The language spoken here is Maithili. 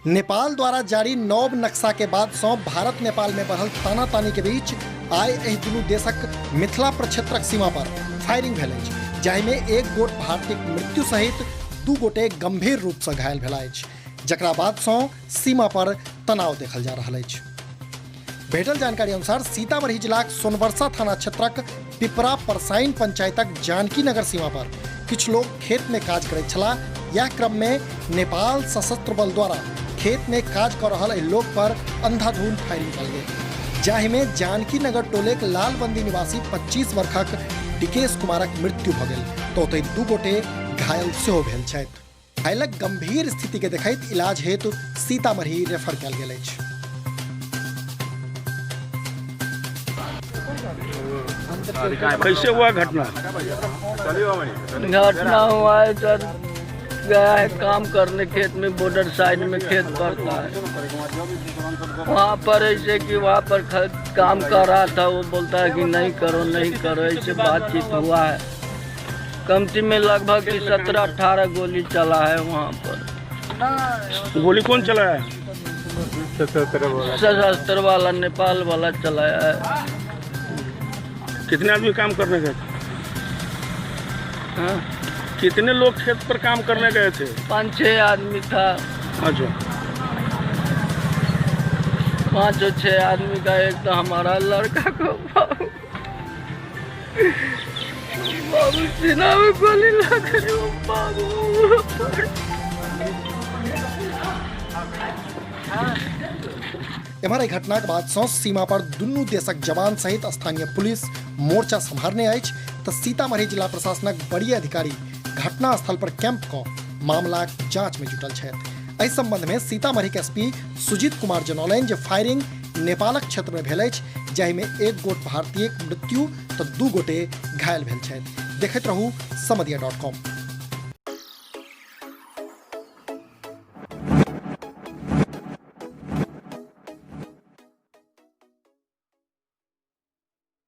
नेपाल द्वारा जारी नव नक्शा के बाद सँ भारत नेपाल में बढ़ल तानातानी के बीच आइ एहि दुनू देशक मिथिला प्रक्षेत्रक सीमा पर फायरिंग भेल अछि, जाहि में एक गोट भारतीय मृत्यु सहित 2 गोटे गंभीर रूप सँ घायल भेला अछि, जकरा बाद सँ सीमा पर तनाव देखल जा रहल अछि। भेटल जानकारी अनुसार सीतामढ़ी जिलाक सोनबरसा थाना क्षेत्रक पिपरा परसाइन पंचायतक जानकी नगर सीमा पर किछु लोग खेत में काज करैत छलाह। यह क्रम में नेपाल सशस्त्र बल द्वारा खेत में काज कर रहल एहि लोग पर अंधाधुंध फायरिंग कयल गेल, जाहि में जानकी नगर टोलेक लालबंदी निवासी 25 वर्षक डिकेश कुमारक मृत्यु भऽ गेल तऽ ओतहि 2 गोटे घायल सेहो भेल छथि। घायलक गंभीर स्थिति के देखैत इलाज हेतु सीतामढ़ी रेफर कयल गेल अछि। कैसे हुआ घटना? घटना हुआ है सर, गया है काम करने खेत में, बॉर्डर साइड में खेत पड़ता है, वहाँ पर ऐसे कि वहाँ पर काम कर रहा था, वो बोलता है कि नहीं करो नहीं करो, ऐसे बातचीत हुआ है। कमती में लगभग 17-18 गोली चला है वहाँ पर। गोली कौन चलाया है? सशस्त्र वाला, नेपाल वाला चलाया है। कितने आदमी काम करने गए थे? हाँ? कितने लोग खेत पर काम करने गए थे? 5-6 आदमी था। अच्छा। 5 और 6 आदमी का एक तो हमारा लड़का को बाबू सीना में गोली लग गई बाबू। एम्हर एहि घटनाक बाद सँ सीमा पर दुनू देशक जवान सहित स्थानीय पुलिस मोर्चा सम्हारने अछि तऽ सीतामढ़ी जिला प्रशासनक वरीय अधिकारी घटना स्थल पर कैंप कऽ मामलाक जांच में जुटल छथि। एहि संबंध में सीतामढ़ी के एसपी सुजीत कुमार जनौलनि जे फायरिंग नेपालक क्षेत्र में भेल अछि, जाहि में एक गोट भारतीयक मृत्यु तऽ 2 गोटे घायल भेल छथि। देखैत रहू समदिया.com।